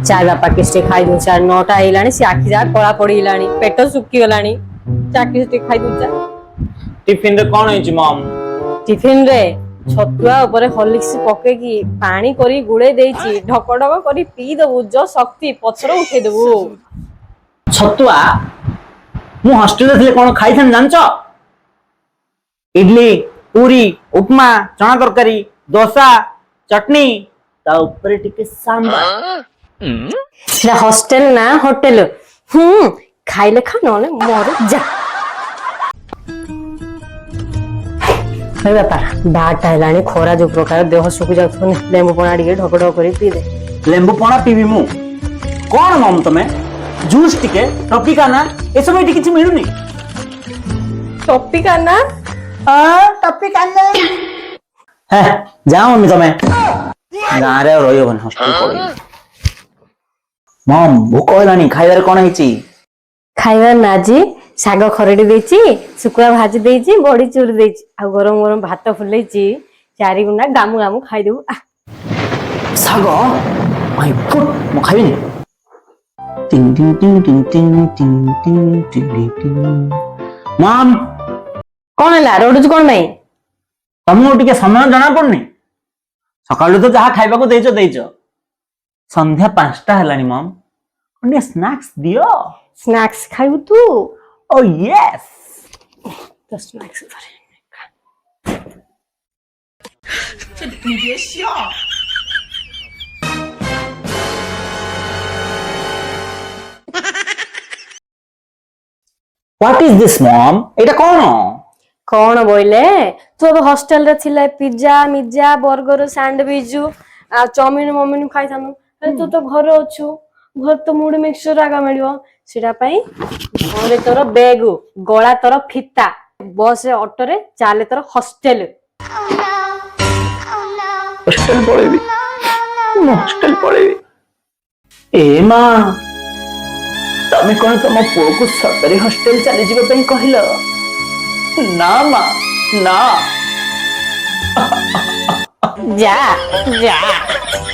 ଚାଲ ବାପା, କିଛି ଟିକେ ଖାଇ ଦଉ। 9:30 ହେଇଲାଣି, ସେ ଆଖି ଯାକ କଳା ପଡିଗଲାଣି, ପେଟ ଶୁଖିଗଲାଣି। ଚା କିଛି ଟିକେ ଖାଇ ଦଉ, ଚା। ଟିଫିନ ରେ କଣ ହେଇଛି ମମ୍? ଟିଫିନ ରେ ଛତୁଆ ଉପରେ ହର୍ଲିକ୍ସ ପକେଇକି ପାଣି କରି ଗୁଳେଇ ଦେଇଛି। ଢକ ଢକ କରି ପିଇ ଦବୁ, ଯୋ ଶକ୍ତି ପଛର ଉଠେଇ ଦବୁ। ଛତୁଆ? ମୁଁ ହଷ୍ଟେଲରେ ଥିଲେ କଣ ଖାଇଥାନ୍ତି ଜାଣିଛ? ଇଡଲି, ପୁରୀ, ଉପମା, ଚଣା ତରକାରୀ, ଦୋସା, ଚଟନି, ତା ଉପରେ ଟିକେ ସାମ୍ବାର। ସେଟା ହଷ୍ଟେଲ ନା ହୋଟେଲ? ହୁଁ, ଖାଇଲେ ଖା, ନହେଲେ ମୋର ଯା। ହେ ବାପା, 12ଟା ହେଲାଣି, ଖରା ଯୋଉ ପ୍ରକାର, ଦେହ ଶୁଖି ଯାଉଥିବ। ଲେମ୍ବୁ ପଣା ଟିକେ ଢକ ଢକ କରି ପିଇଦେ। ଲେମ୍ବୁ ପଣା ପିଇବି ମୁଁ? କଣ ମମ୍ ତମେ, ଜୁସ୍ ଟିକେ, ଟପିକାନା ଏସବୁ ଏଠି କିଛି ମିଳୁନି? ଟପିକାନା? ଟପିକାନା। ହେ, ଯାଅ ମମ୍ମି ତମେ, ଗାଁରେ ଆଉ ରହିହବନି, ହଷ୍ଟେଲ ପଳେଇବି। ମମ୍, ଭୋକ ହେଲାଣି, ଖାଇବାରେ କଣ ହେଇଛି? ଖାଇବା ନା, ଆଜି ଶାଗ ଖରଡି ଦେଇଛି, ଶୁଖୁଆ ଭାଜି ଦେଇଛି, ବଡି ଚୁରି ଦେଇଛି, ଆଉ ଗରମ ଗରମ ଭାତ ଫୁଲେଇଛି। ଚାରି ଗୁଣ୍ଡା ଗାମୁ ଗାମୁ ଖାଇଦେବୁ ଆ। ଶାଗ? ମାଇ ଫୁଟ୍, ମୁଁ ଖାଇବିନି। ଟିଂ ଟିଂ ଟିଂ ଟିଂ ଟିଂ ଟିଂ ଟିଂ ଟିଂ ଟିଂ। ମମ୍! କଣ ହେଲା, ରଡୁଛୁ କଣ ପାଇଁ? ତମକୁ ଟିକେ ସମୟ ଜଣା ପଡୁନି? ସକାଳୁ ତ ଯାହା ଖାଇବାକୁ ଦେଇଛ ଦେଇଛ, ସନ୍ଧ୍ୟା 5ଟା ହେଲାଣି। ମମ୍, କଣ ଟିକେ ସ୍ନାକ୍ସ ଦିଅ। ସ୍ନାକ୍ସ ଖାଇବୁ ତୁ? ଓ ୟେସ୍। ତ ସ୍ନାକ୍ସ ଧରେ। What is this, mom? ଏଇଟା କଣ? କଣ ବୋଇଲେ, ତୁ ଏବେ ହଷ୍ଟେଲରେ ଥିଲେ ପିଜା ମିଜା, ବର୍ଗର, ସ୍ୟାଣ୍ଡୱିଚ ଆଉ ଚାଉମିନ ମମିନ ଖାଇଥାନ୍ତୁ। ହେଲେ ତୁ ତ ଘରେ ଅଛୁ, ଘରେ ତ ମୁଢି ମିକ୍ସଚର ଆଗା ମିଳିବ। ସେଟା ପାଇଁ ଘରେ ତୋର ବେଗ, ଗଳା ତୋର ଫିତା, ବସରେ ଅଟୋରେ ଚାଲେ ତୋର ହଷ୍ଟେଲ। ହଷ୍ଟେଲ ପଳେଇବି ମୁଁ, ହଷ୍ଟେଲ ପଳେଇବି। ଏ ମା, ତମେ କଣ ତମ ପୁଅକୁ ସତରେ ହଷ୍ଟେଲ ଚାଲିଯିବା ପାଇଁ କହିଲ? ନା ମା, ନା। ଯା ଯା,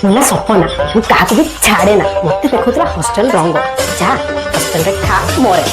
ମୁଁ ନା ସପନା, ମୁଁ କାହାକୁ ବି ଛାଡେ ନା। ମତେ ଦେଖୁଥିଲା ହଷ୍ଟେଲ ରଙ୍ଗ। ଯା, ହଷ୍ଟେଲରେ ଖା ମରେ।